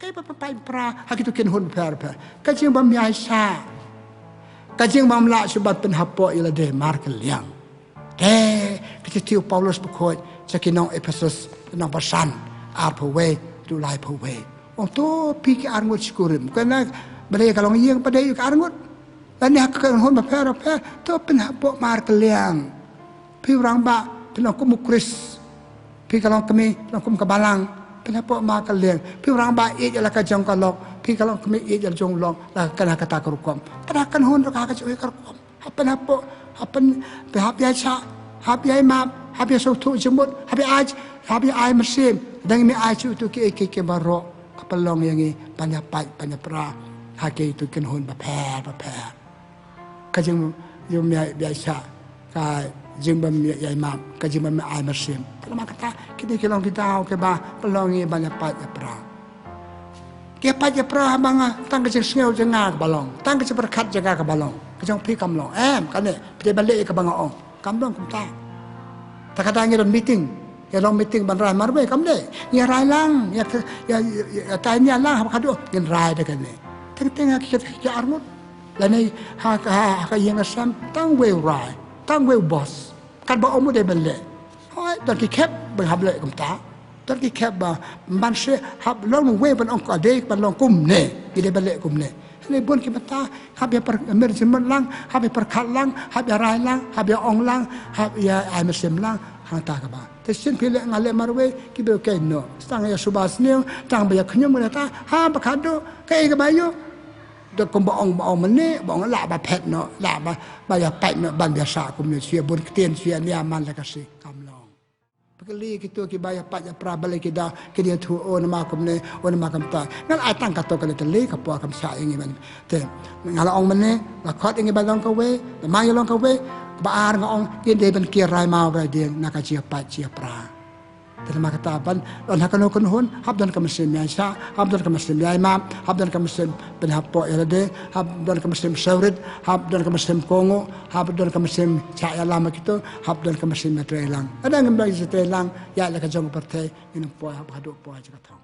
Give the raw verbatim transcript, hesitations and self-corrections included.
Ei ba pynpait pra ha kito ki kynhun bapher bapher. Ka jingbym ïaishah, ka jingbym lah shuh ban pynhapoh ïa lade markylliang. Te ka shithi u Paulus bakhuid sha ki nong Ephesus, nong basan, arphew wei, tu laiphew wei. Ong to phi ki arngut shi kurim. Kane ba dei ka longïing ba dei ka arngut. Lane ha ka kynhun bapher bapher to pynhapoh markylliang. Phi u rangbah, phi long kum u Khrist. Phi ka longkmie, long kum ka balang. Pynhapoh markylliang. Phi u rangbah ïeit ïa la ka jong ka lok. Phi ka longkmie ïeit ïa la jong u lok. La ka kane kata ka rukom. Ka da kynhun ruh ka ka jong ka rukom. Hap pynhapoh, hap pyn, pynhap ïaishah, hap ïaimap, hap ïasngewthuh jingmut, hap ïa-, hap ïa-, ai mynsiem. Dang me ai shuh tu ki, ki, ki baroh. Ka pynlong ïa ngi ban ïapait ban ïapra ha kito ki kynhun bapher bapher. Ka jing, jing ïa, ïaishah, ka jingbym ïa, ïaimap, ka jingbym ai mynsiem. Te namar kata kine ki long ki daw kiba pynlong ïa ngi ban ïapait ïapra. Ki ïapait ïapra ha ba nga, tang ka jingsngew jong nga kaba long, tang ka jingpyrkhat jong nga kaba long. Ka jong phi kam long. Em, kane phi dei ban leh ïa kaba nga ong. Kam long kumta. Te kata ngi don meeting, ïa long meeting ban rai marwei, kam dei. Ngi rai lang, ïa, ïa, ïa, ïa tai nia lang ha ba khadduh ngin rai da kane. Teng teng ha ki, ki arngut. Lane ha, ha, ha ka ïing ka sem tang wei u rai, tang wei u boss. Katba ong u dei ban leh. Hooid, don ki khep ban hap leh kumta. Don ki khep ba, ban shu hap long wei ban ong ka dei ban long kumne, ki dei ban leh kumne. Hynrei bun ki mynta hap ïa pyrkhat lang, hap ïa pyrkhat lang, hap ïa rai lang, hap ïa ong lang, hap ïa ai mynsiem lang. Hangta kaba te shisien phi leh nga leh marwei, ki briew keiñ noh. Tang ïa suba sniew, tang ba ïa khñium kata, ha ba khadduh kaei kaba ïoh. Da kumba ong, ba ong mynne, ba ong lah ba phet noh, lah ba, ba ïapait noh ban ïasah kumne, shu ïa bun ktien, shu ïa nia man la ka shi, kam long. Phi kylli kito kiba ïapait ïapra balei ki da, ki da ïathuh, o namar kumne, o namar kumta. Nga la ai tang kato ka lei, te lei ka por, kam shah ïa ngi ban. Te nga la ong mynne, la khot ïa ngi ban long kawei, namar ïa long kawei. Ba ar nga ong, kin dei ban kiew rai maw rai dieng na ka jingïapait jingïapra. Te namar kata ban don ha kano kano kynhun, hap don ka mynsiem ïaishah, hap don ka mynsiem ïaimap, hap don ka mynsiem pynhapoh ïa lade, hap don ka mynsiem sawrit, hap don ka mynsiem kohnguh, hap don ka mynsiem shah ïalam ha kito, hap don ka mynsiem ïatreilang. Lada ngim don ïatreilang ïa la ka jong ka pyrthei, ngin ym poi hap haduh poi ha ka thong.